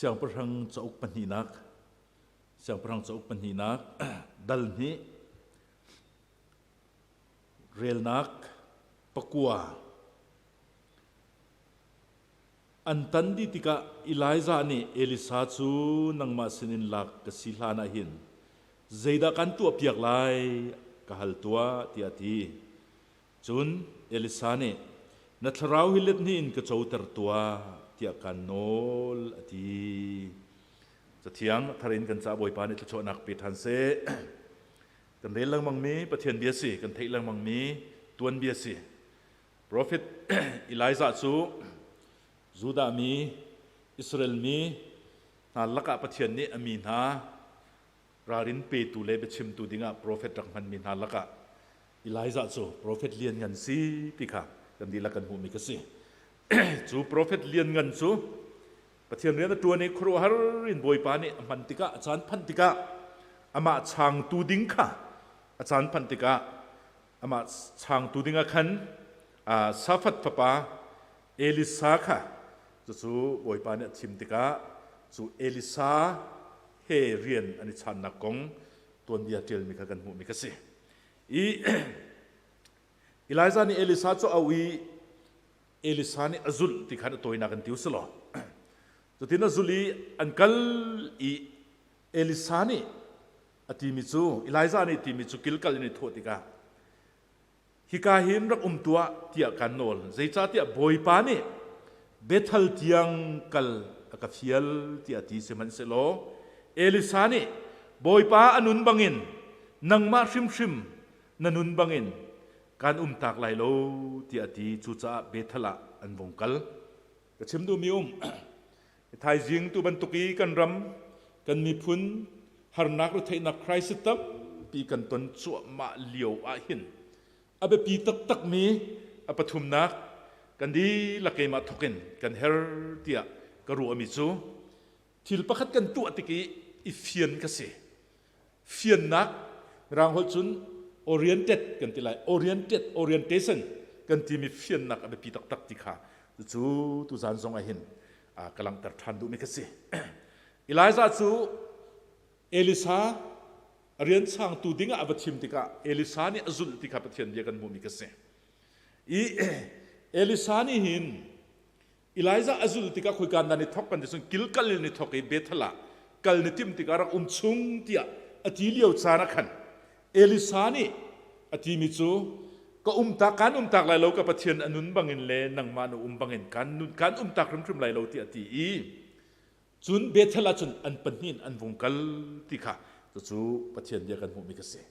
Siangpahrang cauk pahnihnak Siangpahrang cauk pahnihnak dal hnih relnak pakua An tan dih tikah Elijah nih Elisha cu nangmah sinin lak ka si hlanah hin zeidah kan tuahpiak lai ka hal tuah tiah a ti. Cun Elisha nih na thlarau hi let hnih in ka coter tuah tiah kaan nawl a ti. Cathiang a thar in kan ca Bawipa nih thluachuahnak pe ṭhan seh. Kan rel lengmangmi Pathian bia si, kan theih lengmangmi tuanbia si. Profet Elijah cu Judah mi, Israel mi hna lakah Pathian nih a mi hna ralrin petu le biachimtu dingah profet rak hmanmi hna lakah Elijah cu profet lianngan si ti kha kan dihlak kan hmuhmi ka si. Cu profet lianngan cu Pathian rian a ṭuan i khuaruahhar in Bawipa nih a hman tikah a caan phanh tikah amah changtu ding kha a caan phanh tikah amah changtu dingah khan Safat fapa Elisa kha cucu Bawipa nih a thim tikah cu Elisa he rian an i channak kong tuanbia ṭialmi kha kan hmuhmi kha si. I Elijah nih Elisa cu a auh i Elisa nih a zulh ti khan a tawinak in ti u law cutin a zulh i an kal i Elisa nih a timi cu Elijah nih timi cu kilkal in i thawh tikah hika hin rak um tuah tiah kan nawl zeicahtiah Bawipa nih Bethel tiang kal a ka fial tiah ti sihmanhsehlaw Elisa nih Bawipa a nun bangin nangmah hrimhrim na nun bangin kan umtak lai lo tiah a ti. Cucaah Bethel ah an vung kal. Ka chim duhmi um thaizing tu bantuk i kan ram kan miphun harnak retheihnak crisis tampi kan ton cuahmah lio ah hin a biapi taktakmi a pathumnak kan dihlak keimah thawk in kan her tiah ka ruahmi cu thil pakhat kan tuah tik i i fian ka si. Fiannak Mirang holh cun oriented kan ti lai. Oriented, orientation kan timi fiannak a biapi taktak ti kha cucu tuzan zong ah hin ka langhter ṭhan duhmi ka si. Elijah cu Elisa a rian changtu ding ah a va thim tikah Elisa nih a zulh ti kha Pathian bia kan hmuhmi ka si. I Elisa nih hin Elijah a zulh tikah khoika nan i thok kan ti cun Gilgal in i thok i Bethel ah kal na timh tikah rak um chung tiah a ti lio caan ah khan Elisa nih a timi cu ka umtak kan umtak lai lo ka Pathian a nun bangin le nangmah na um bangin kan nun kan umtak hrimhrim lai lo tiah a ti i cun Bethel ah cun an pahnih in an vung kal ti kha cucu Pathian bia kan hmuhmi ka si.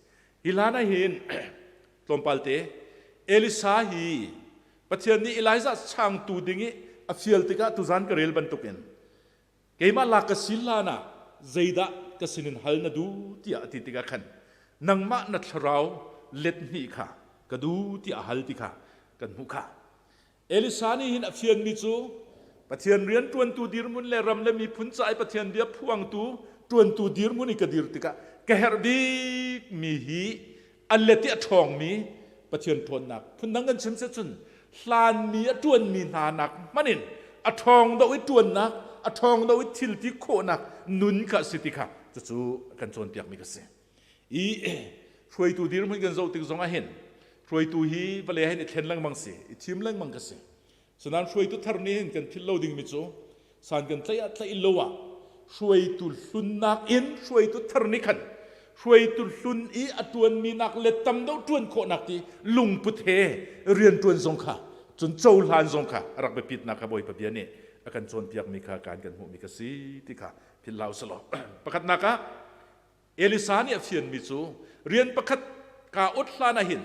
Hi hlan ah hin tlawmpal te Elisa hi Pathian nih Elijah changtu ding i a fial tikah tuzan ka rel bantukin keimah lak ka si hlan ah zeidah ka sinin hal na duh tiah a ti tikah khan nangmah na thlarau let hnih kha ka duh tiah a hal ti kha kan hmuh kha. Elisa nih hin a fianmi cu Pathian rian ṭuantu dirhmun le ram le miphun ca i Pathian bia phuangtu ṭuantu dirhmun i ka dir tikah ka herh bikmi hi a let i a ṭhawngmi Pathian ṭhawnnak phundang kan chim cun hlanmi a ṭuanmi hna nak hmanh in a ṭhawng deuh i ṭuannak a ṭhawng deuh i thil ti khawhnak nun kha a si ti kha cucu kan cawnpiakmi ka si. I hruaitu dirhmun kan zoh tik zong ah hin hruaitu hi vawlei hin i thlen lengmang si i thim lengmang ka si. Sinain hruaitu thar nih hin kan philh lo dingmi cu san kan tlaih ah tlaih lo ah hruaitu hlunnak in hruaitu thar nih khan hruaitu hlun i a ṭuanmi nak le tam deuh ṭuan khawhnak ti lungput he rian ṭuan zong kha cun cohlan zong kha a rak biapitnak kha Bawipa bia nih a kan cawnpiakmi kha kan kan hmuhmi ka si ti kha philh hlah usih pakhatnak ah Elisa nih a fianmi cu rian pakhat kaa ot hlan ah hin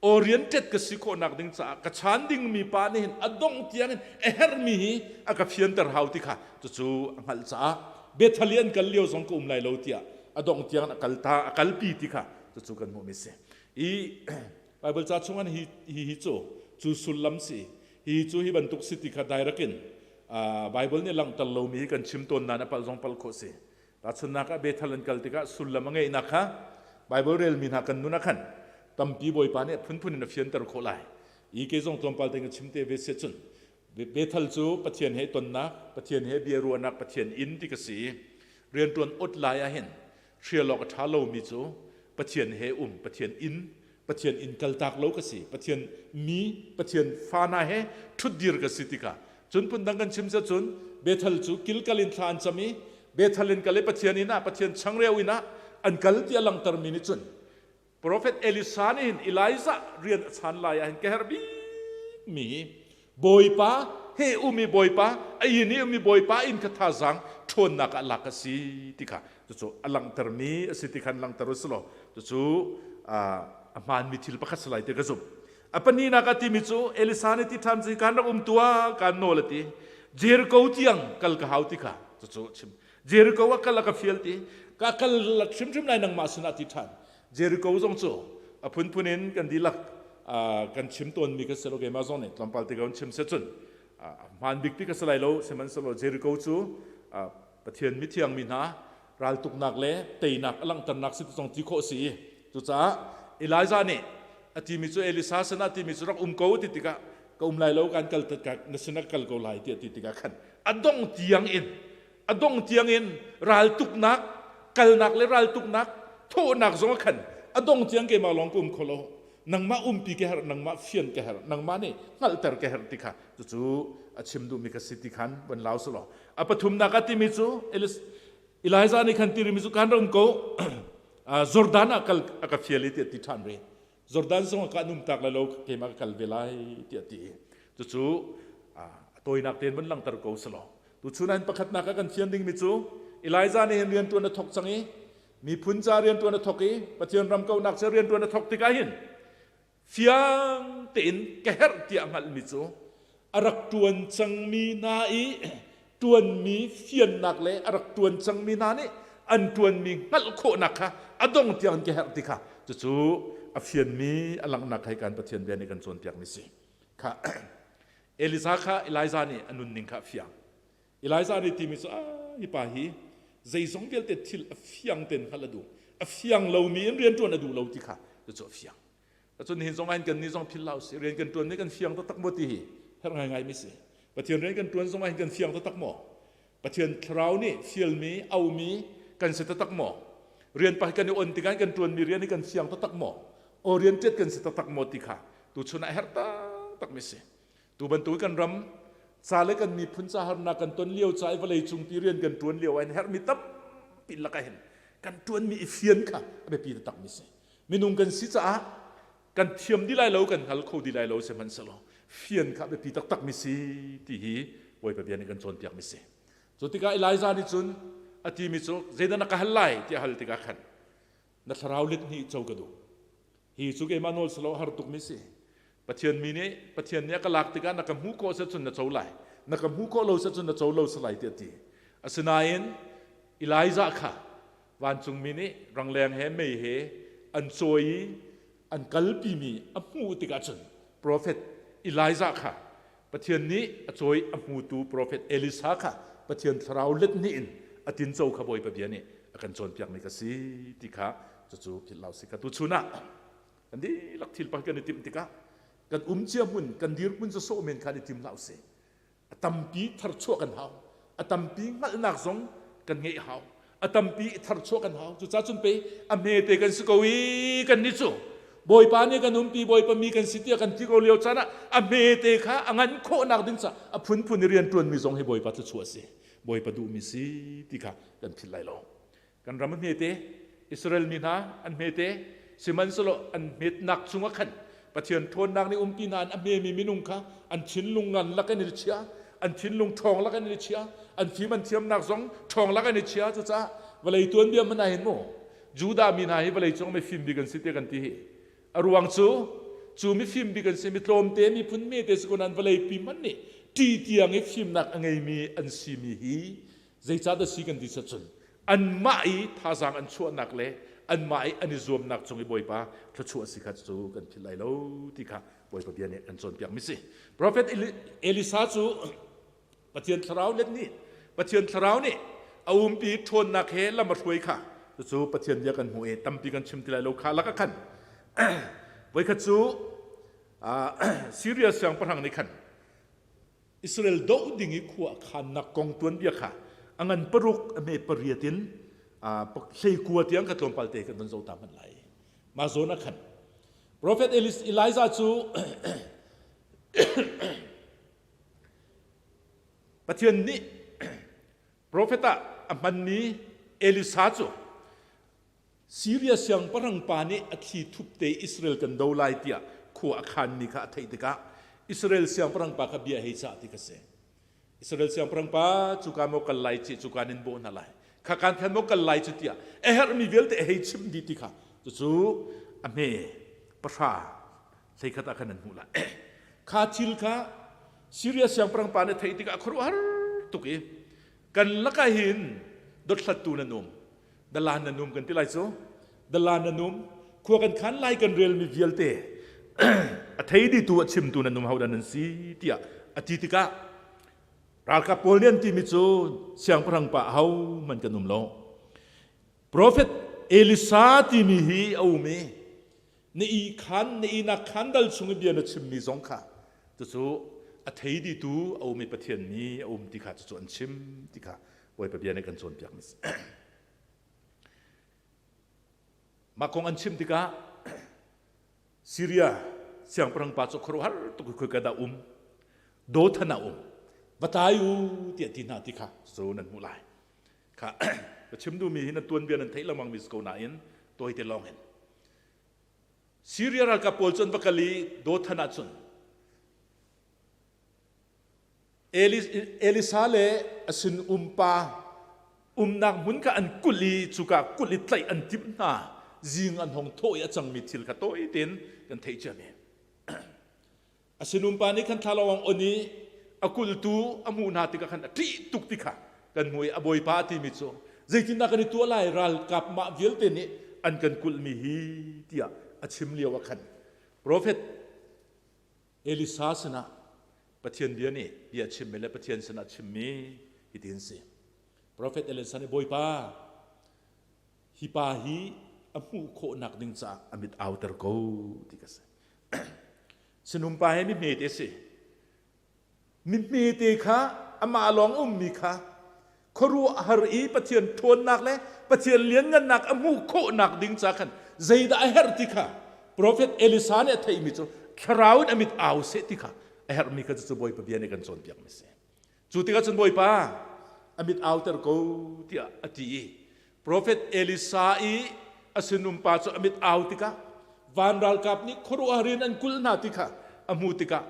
oriented ka si khawhnak ding caah ka chan dingmi pa nih hin a dongh tiang in a herhmi hi a ka fianter hau ti kha cucu a hngalh caah Bethel i an kal lio zong ka um lai lo tiah a dongh tiang a kal ta a kalpi ti kha cucu kan hmuhmi si. I Bible ca chung hi hi hi cu cu sullam si hi cu hi bantuk si ti kha direct in Bible nih langhter lomi hi kan chim tawn nain a palh zong palh khawh si. Tahchunhnak ah Bethel an kal tikah sullam a ngeihnak kha Bible relmi hna kan nun ah khan tampi Bawipa nih a phunphun in a fianter khawh lai. I kei zong tlawmpal te ka chim te ve sia cun. Bethel cu Pathian he tonnak, Pathian he bia ruahnak, Pathian inn ti ka si i rianṭuan ot lai ah hin hrial awk a ṭha lomi cu Pathian he um, Pathian inn, Pathian inn kaltak lo ka si, Pathian mi, Pathian fa hna he ṭhutdir ka si tikah cun phundang kan chim cun Bethel cu kilkal in thla an cam i Bethel in kal i Pathian inn ah Pathian changreu inn ah an kal ti a langhtermi nih cun Profet Elisa nih hin Elijah rian a chan lai ah hin ka herh bikmi hi Bawipa he umi Bawipa a inn i umi Bawipa inn kha thazaang ṭhawnnak ah lak a si ti kha cucu a langhtermi a si ti khan langhter u selaw cucu a hmaanmi thil pakhat si lai ti ka zumh. A pahnihnak ah timi cu Elisa nih ti ṭhan cu kan rak um tuah kan nawl a ti. Jericho tiang kal ka hau ti kha cucu chim. Jericho ah kal a ka fial ti ka kal hrimhrim lai nangmah sinah ti ṭhan. Jericho zong cu a phunphun in kan dihlak kan chim tawnmi ka si lo keimah zong nih tlawmpal te kan chim se cun hmaan bik ti ka si lai lo sihmanhsehlaw Jericho cu Pathian mithiang mi hna raltuknak le teinak a langhternak si zong ti khawh si i cucaah Elijah nih a timi cu Elisa sinah timi cu rak um ko ti tikah ka um lai lo kan kal na sinah kal ko lai tiah ti tikah khan a dong tiang in a dong tiang in raltuknak kalnak le raltuknak thawhnak zong a khan a dong tiang keimah lawng ka um kho lo nangmah umpi ka herh nangmah fian ka herh nangmah nih hngalhter ka herh ti kha cucu a chim duhmi ka si ti khan van lau selaw a pathumnak a timi cu Elijah nih khan tirimi cu kan ram ko Jordan ah kal a ka fial i tiah ti ṭhan ve Jordan zong ah kan um tak lai lo keimah ka kal ve lai tiah ti cucu a tawinak tein van langhter ko selaw tuchun ah pakhatnak ah kan fian dingmi cu Elijah nih hin rianṭuan a thok cang i miphun ca rianṭuan a thok i Pathian ram kauhnak ca rianṭuan a thok tikah hin fiang tein ka herh tiah hngalhmi cu a rak ṭuan cangmi hna i ṭuanmi fiannak le a rak ṭuan cangmi hna nih an ṭuanmi hngalh khawhnak kha a dong tiang ka herh ti kha cucu a fianmi a langhnak hei kan Pathian bia nih kan cawnpiakmi si kha Elisa kha Elijah nih a nunning kha a fiang Elijah nih timi cu ah hi pa hi zeizong vialte thil a fiang ten hngalh a duh a fiang lomi in rian ṭuan a duh lo ti kha cucu a fiang cun nihin zong ah kan nih zong phil hlah usih rian kan ṭuan nih kan fiang taktak maw ti hi herh ngaingai mi si Pathian rian kan ṭuan zong ah hin kan fiang taktak maw Pathian thlarau nih fialmi aumi kan si taktak maw rian pa kan i on tikah kan ṭuanmi rian hi kan fiang taktak maw aw rian ṭiat kan si taktak maw ti kha tuchun ah herh taktak mi si Tu bantuk kan ram ca le kan miphun ca harnak kan ton lio ca i vawlei cung ti rian kan ṭuan lio ah hin herhmi tampi lakah hin kan ṭuanmi i fian kha a biapi taktak mi si. Minung kan si caah kan thiam dih lai lo, kan hngal kho dih lai lo sihmanhsehlaw fian kha a biapi taktak mi si ti hi Bawipa bia nih kan cawnpiak mi si. Cu tikah Elijah nih cun a timi cu zeidah na ka hal lai tiah hal tikah khan na thlarau let hnih co ka duh. Hi cu keimah nawl silo har tukmi si. Pathian mi nih Pathian nih a ka lak tikah na ka hmuh khawh cun na co lai. Na ka hmuh khawh lo cun na co lo lai tiah ti. Asinain Elijah kha vancungmi nih rangleng he mei he an cawi i an kalpimi a hmuh tikah cun profet Elijah kha Pathian nih a cawi a hmutu profet Elisa kha Pathian thlarau let hnih in a tinco kha Bawipa bia nih a kan cawnpiakmi ka si ti kha cucu philh lo si ka tuchun ah kan dihlak thil pakhat kan i timh tikah kan um cia hmun kan dirhmun cu sawh men kha i tim hlah usih a tampi tharchuah kan hau a tampi hngalhnak zong kan ngeih hau a tampi i tharchuah kan hau cucaah cun pei a hmete kan si ko i kan nih cu Bawipa nih kan umpi Bawipa mi kan si tiah kan ti ko lio caan ah a hmete kha a ngan khawhnak ding ca a phunphun i rian ṭuanmi zong hi Bawipa thluachuah a si Bawipa duhmi si ti kha kan philh lai lo kan ram a hmete Israel mi hna an hmete sihmanhsehlaw an hmetnak chungah khan Pathian ṭhawnnak nih umpi hna an a hmemi minung kha an thinlung ngan lak in i chia an thinlung ṭhawng lak in i chia an fim an thiamnak zong ṭhawng lak in i chia cucaah vawlei tuanbia hmanh ah hin mu Judah mi hna hi vawlei cung mifim bik an si tiah kan ti hi a ruang cu cu mifim bik an si mi tlawmte miphun mete si ko nain vawlei pi hmanh nih ṭi tiang i fimnak a ngeimi an simi hi zeicahdah si kan ti cun anmah i thazaang an chuahnak le anmah i an i zuamnak cung i Bawipa thluachuah si kha cu kan philh lai lo ti kha Bawipa bia nih kan cawnpiak mi si. Prophet Elisa cu Pathian thlarau let nih Pathian thlarau nih a umpi ṭhawnnak he lam a hruai kha cucu Pathian bia kan hmuh i tampi kan chim ti lai lo kha lakah khan voikhat cu Syria siangpahrang nih khan. Israel doh ding i khua a khannak kong tuanbia kha a ngan paruk a hme pariat in hleikua tiang kha tlawmpal te kan van zoh ta hmanh lai. Mah zawn ah khan Prophet Elijah cu Pathian nih Profet ah a hmanmi Elisa cu Siria siangpahrang pa nih a thli thup te Israel kan do lai tiah khua a khanmi kha a theih tikah Israel siangpahrang pa kha bia hei cah ti kha si. Israel siangpahrang pa cuka maw kal lai ci cuka nin bawh hna lai. Kha kan khan maw kal lai cu tiah a herhmi vialte a hei chimh dih ti kha cucu a hme pahra hleikhat ah khan an hmuh lai. Kha thil kha Siria siangpahrang pa nih a theih tikah a khuaruahhar tuk i kan lakah hin dothlattu nan um dalan nan um kan ti lai cu dalan nan um khua kan khan lai kan relmi vialte a thei ditu a chimtu nan um hodah nan si tiah a ti tikah ralkap pawl nih an timi cu siangpahrang pa ahohmanh kan um lo profet Elisa timi hi a um i na i khan na inak khan dal chung i bia na chimmi zong kha cucu a thei ditu a um i Pathian mi a um ti kha cucu an chim ti kha Bawipa bia nih kan cawnpiak mi si. Mah kong an chim tikah Syria siangpahrang pa cu khuaruahhar tuk khoi ka dah um Dothan ah um va tlai u tiah ti hna ti kha cu nan hmuh lai kha ka chim duhmi hi na tuanbia nan theih lengmang mi si ko nain tawite lawng in Syria ralkap pawl cu an va kal i Dothan ah cun Elisa le a sinum pa umnak hmun kha an kulh i cuka kulh i tlaih an timh hna. Zing an hong thawh i a cangmi thil kha tawi tein kan theih ciami. A sinum pa nih khan thlalawng on i a kulhtu a hmuh hna tikah khan a ṭih tuk ti kha kan hmu i a bawipa a timi cu zeitindah kan i tuah lai ralkap mah vialte nih an kan kulhmi hi tiah a chim lio ah khan profet Elisa sinah Pathian bia nih bia chimmi le Pathian sinah chimmi hitin si. Profet Elisa nih Bawipa, hi pa hi a hmuh khawhnak ding caah a mit auter ko ti ka si. Sinum pa hi mi hmete si. Mi hmete kha amah lawng ummi kha khuaruahhar i Pathian ṭhawnnak le Pathian lianngannak a hmuh khawhnak ding ca khan zeidah a herh ti kha profet Elisa nih a theihmi cu thlarau in a mit au seh ti kha a herhmi kha cucu Bawipa bia nih kan cawnpiakmi a si. Cu tikah cun Bawipa a mit auter ko tiah a ti i Profet Elisa i a sinum pa cu a mit au tikah van ralkap nih khuaruahhar in an kulh hna ti kha a hmuh tikah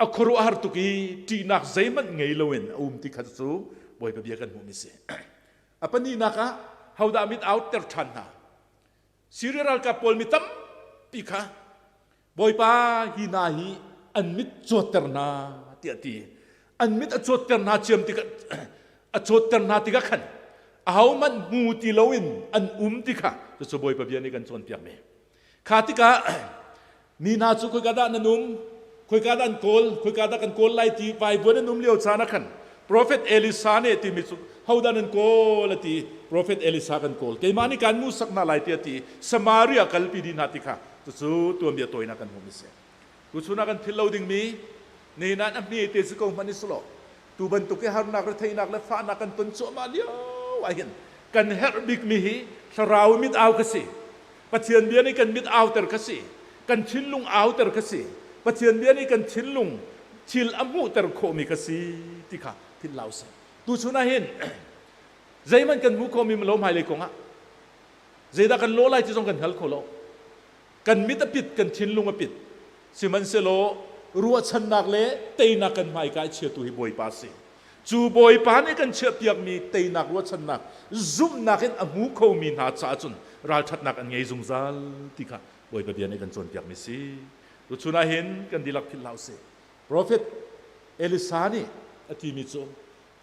a khuaruahhar tuk i ṭihnak zeihmanh ngei loin a um ti kha cu Bawipa bia kan hmuhmi si. A pahnihnak ah hodah mit auter ṭhan hna? Siria ralkap pawl mi tampi kha Bawipa hi hna hi an mit cawtter hna tiah ti. An mit a cawtter hna ciam tikah a cawtter hna tikah khan ahohmanh hmu ti loin an um ti kha cucu Bawipa bia nih kan cawnpiakmi. Kha tikah mi hna cu khoika dah nan um khoika dah an kawl khoika dah kan kawl lai ti vaivuan an um lio caan ah khan Prophet Elisa nih timi cu hodah nan kawl a ti Prophet Elisa kan kawl keimah nih kan hmuhsak hna lai tiah a ti Samaria kalpi dih hna ti kha cucu tuanbia tawinak kan hmuhmi si tuchun ah kan philh lo dingmi nihin ah a hme te si ko hmanh i selaw tu bantuk i harnak retheihnak le fahnak kan ton cuahmah lio ah hin kan herh bikmi hi thlarau mit au ka si Pathian bia nih kan mit auter kha si kan thinlung auter kha si Pathian bia nih kan thinlung thil a hmuhter khawhmi kha si ti kha philh lau seh tuchun ah hin zeihmanh kan hmuh khawhmi lo hmailei kong ah zeidah kan lawh lai ti zong kan hngal kho lo kan mit a pit kan thinlung a pit sihmanhsehlaw ruahchannak le teinak kan hmaika i chiatu hi Bawipa a si Cu Bawipa nih kan chiahpiakmi teinak ruahchannak zumhnak in a hmu khomi hna caah cun ralṭhatnak an ngei zungzal ti kha Bawipa bia nih kan cawnpiakmi si. Tuchun ah hin kan dihlak philh hlah usih. Profet Elisa nih a timi cu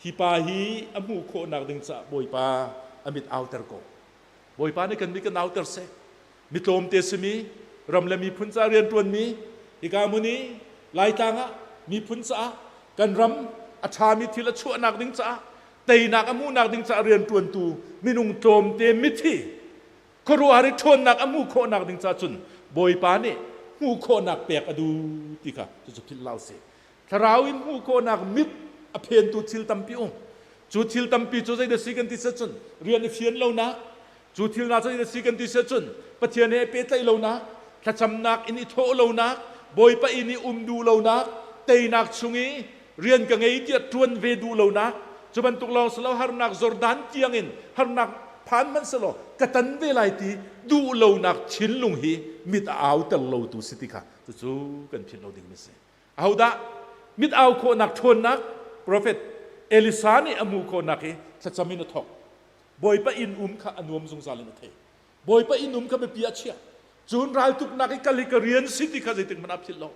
hi pa hi a hmuh khawhnak ding caah Bawipa a mit auter ko. Bawipa nih kan mit kan auter seh. Mi tlawmte simi ram le miphun caah rianṭuanmi hika hmun i Laitlang ah miphun caah kan ram a ṭhami thil a chuahnak ding caah teinak a hmuhnak ding caah rianṭuantu minung tlawmte mithi khuaruahhar i ṭhawnnak a hmuh khawhnak ding caah cun Bawipa nih hmuh khawhnak pek a duh ti kha cucu philh hlah usih. Thlarau in hmuh khawhnak mit a phentu thil tampi um. Cu thil tampi cu zeidah si kan ti cun rian i fian lonak, cu thil hna cu zeidah si kan ti cun Pathian he pehtlaih lonak, thlacamnak in i thawh lonak, Bawipa inn i um duh lonak, teinak chung i rian ka ngei tiah ṭuan ve duh lonak, cu bantuk lawng si lo harnak Jordan tiangin harnak phan hmanh selaw ka tan ve lai ti duh lonak thinlung hi mit a auter lotu si ti kha cucu kan philh lo ding a si. Ahodah mit au khawhnak ṭhawnnak profet Elisa nih a hmuh khawhnak hi thlacam in a thawk. Bawipa inn um kha a nuam zungzal in a thei. Bawipa inn um kha biapi ah chiah. Cun raltuknak i kal hi ka rian si ti kha zeitik hmanh ah philh lo.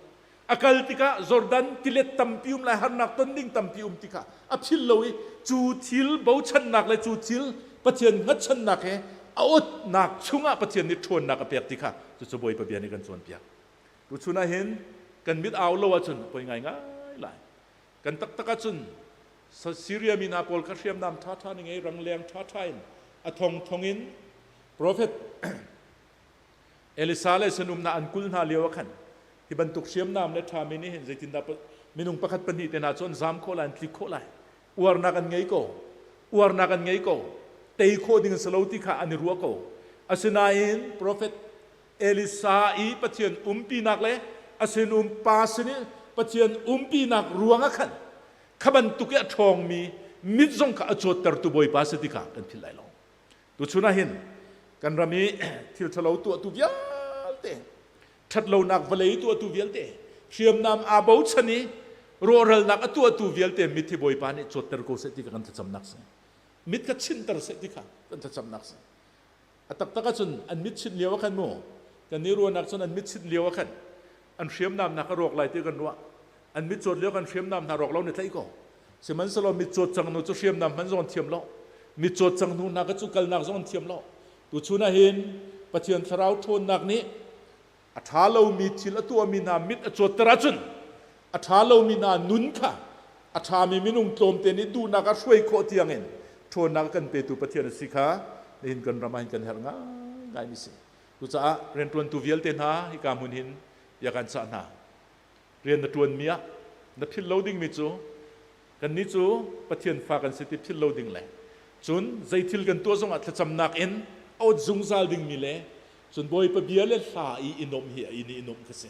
A kal tikah Jordan tilet tampi um lai harnak ton ding tampi um ti kha a philh lo i cu thil bochannak le cu thil Pathian hngatchannak he a awtnak chungah Pathian nih ṭhawnnak a pek ti kha cucu Bawipa bia nih kan cawnpiak. Tuchun ah hin kan mit au lo ahcun a poi ngaingai lai. Kan taktak ahcun Syria mi hna pawl kha hriamnam ṭhaṭha ning ei rangleng ṭhaṭha in a thongthong in Profet Elisa le sinum hna an kul hna lio ah khan hi bantuk hriamnam le ṭhami nih hin zeitindah minung pakhat pahnih te hna cu an zam khawh lai an tlik khawh lai uarnak an ngei ko uarnak an ngei ko tei khawh ding a si lo ti kha an i ruah ko asinain profet Elisa i Pathian umpinak le a sinum pa sin i Pathian umpinak ruangah khan kha bantuk i a ṭhawngmi mit zong kha a cawttertu Bawipa si ti kha kan philh lai lo. Tuchun ah hin kan ram i thil ṭhalo tuahtu vialte, ṭhatlonak vawlei tuahtu vialte, hriamnam aa bochan i rawhralnak a tuahtu vialte mit hi Bawipa nih cawtter ko seh ti kha kan thlacamnak si. Mit kha chinter seh ti kha kan thlacamnak si. A taktak ahcun an mit chinh lio ah khan mu kan i ruahnak cun an mit chinh lio ah khan an hriamnam hna ka rawk lai ti kan ruah. An mit cawt lio kan hriamnam hna rawk lo ni tlaih ko. Sihmanhsehlaw mit cawt cang nu cu hriamnam hman zong an thiam lo. Mit cawt cang hnu hna ka cu kalnak zong an thiam lo. Tuchun ah hin Pathian thlarau ṭhawnnak nih a ṭha lomi thil a tuahmi hna mit a cawtter ahcun a ṭha lomi hna nun kha a ṭhami minung tlawmte nih duhnak a hruai khawh tiangin ṭhawnnak a kan petu Pathian a si kha nihin kan ram ah hin kan herh ngaingaimi si. Cucaah rianṭuantu vialte hna hika hmun hin bia kan cah hna. Rian na ṭuanmi ah na philh lo dingmi cu kannih cu Pathian fa kan si ti philh lo ding le cun zei thil kan tuah zongah thlacamnak in a ot zungzal dingmi le cun Bawipa bia le hla i i nuamh hi a inn i nuamh kha si.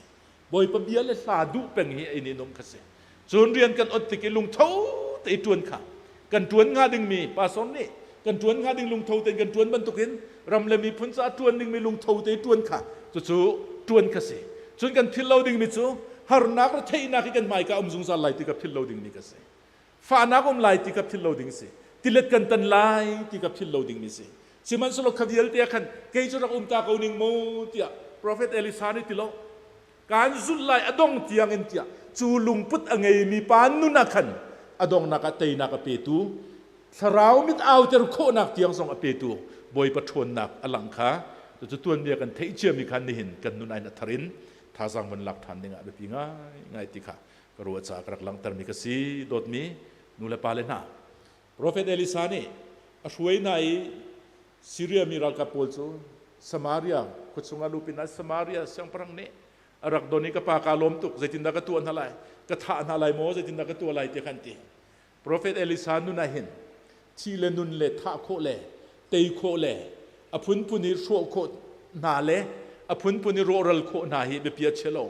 Bawipa bia le hla duh peng hi a inn i nuamh kha si. Cun rian kan ot tik i lungtho te i ṭuan kha kan ṭuan hnga dingmi pastor nih kan ṭuan hnga ding lungtho tein kan ṭuan bantukin ram le miphun caah ṭuan dingmi lungtho te i ṭuan kha cucu ṭuan kha si. Cun kan philh lo dingmi cu harnak retheihnak hi kan hmaika um zungzal lai ti kha philh lo dingmi ka si. Fahnak um lai ti kha philh lo ding si. Tilet kan tan lai ti kha philh lo dingmi si. Sihmanhsehlaw kha vialte ah khan kei cu rak um ta ko ning mu tiah Profet Elisa nih ti lo. Kaan zulh lai a dong tiang in tiah cu lungput a ngeimi pa nun ah khan a donghnak ah teinak a petu thlarau mit auter khawhnak tiang zong a petu Bawipa ṭhawnnak a lang kha cucu tuanbia kan theih ciami khan nihin kan nun ah hin a thar in thazaang van lak ṭhan dingah a biapi ngaingai ti kha ka ruah caah ka rak langhtermi ka si dawtmi nu le pa le hna Profet Elisa nih a hruai hna i Siria mi ralkap pawl cu Samaria khuachung ah lupin ah Samaria siangpahrang nih a rak don i ka pa kaa lawm tuk zeitindah ka tuah hna lai ka thah hna lai maw zeitindah ka tuah lai ti khan ti Profet Elisa nun ah hin thi le nun le thah khawh le tei khawh le a phunphun i hrawh khawh hna le a phunphun i rawhral khawh hna hi biapi a chia lo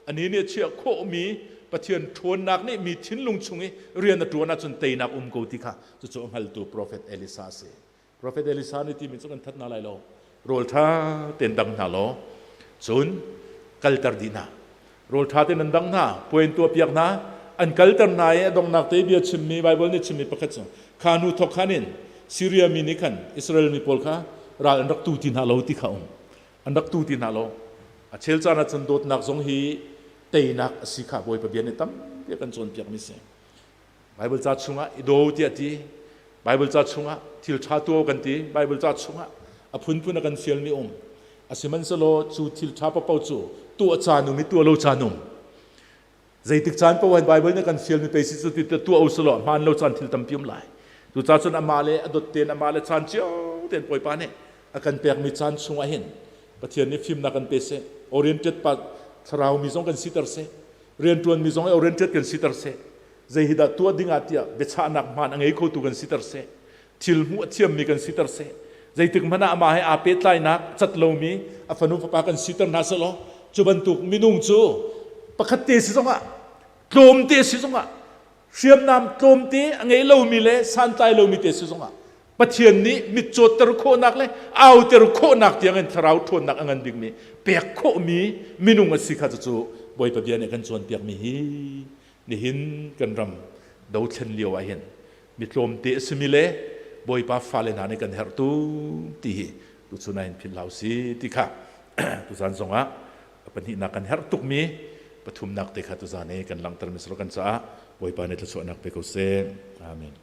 ani nih a chiah khawhmi Pathian ṭhawnnak nih mi thinlung chung i rian a ṭuan ahcun teinak um ko ti kha cucu a hngaltu Profet Elisa a si. Profet Elisa nih timi cu kan that hna lai lo. Rawl ṭha tein dang hna law cun kalter dih hna. Rawl ṭha tein an dang hna, puai an tuahpiak hna, an kalter hna i a donghnak te bia chimmi Baibal nih chimmi pakhat cu kha nu thawk khan in Syria mi nih khan Israel mi pawl kha ral an rak tu ti hna lo ti kha um. An rak tu ti hna lo. A chel caan ah cun dawtnak zong hi teinak a si kha Bawipa bia nih tampi a kan cawnpiakmi si. Baibal ca chungah i daw tiah ti, Baibal ca chungah thil ṭha tuah kan ti, Baibal ca chungah a phunphun a kan fialmi um. A sihmanhsehlaw cu thil ṭha paohpaoh cu tuah caan um i tuah lo caan um. Zeitik caan paoh hin Baibal nih kan fialmi pei si cu ti tuah u selaw hmaan lo caan thil tampi um lai. Cucaah cun amah le a dawt tein amah le caan cio tein Bawipa nih a kan pekmi caan chungah hin Pathian nih fimnak kan pe seh, oriented pa thlarau mi zong kan siter seh. Rianṭuanmi zong i oriented kan siter seh. Zei hi dah tuah ding ah tiah biachahnak hmaan a ngei khotu kan siter seh. Thil hmuh a thiammi kan siter seh. Zeitik hmanh ah amah he aa pehtlainak cat lomi a fanu fapa kan siter hna selaw cu bantuk minung cu pakhat te si zongah tlawmte si zongah hriamnam tlawmte a ngei lomi le santlai lomi te si zongah Pathian nih mitcawtter khawhnak le auter khawhnak tiangin thlarau ṭhawnnak a ngan bikmi pek khawhmi minung a si kha cucu Bawipa bia nih a kan cawnpiakmi hi nihin kan ram dothlen lio ah hin mi tlawmte a simi le Bawipa fale hna nih kan herh tu ti hi tuchun ah hin philh hlah usih ti kha tuzan zongah a pahnihnak kan herh tukmi pathumnak te kha tuzan i kan langhtermi silo kan caah Bawipa nih thluachuahnak pe ko seh. Amen.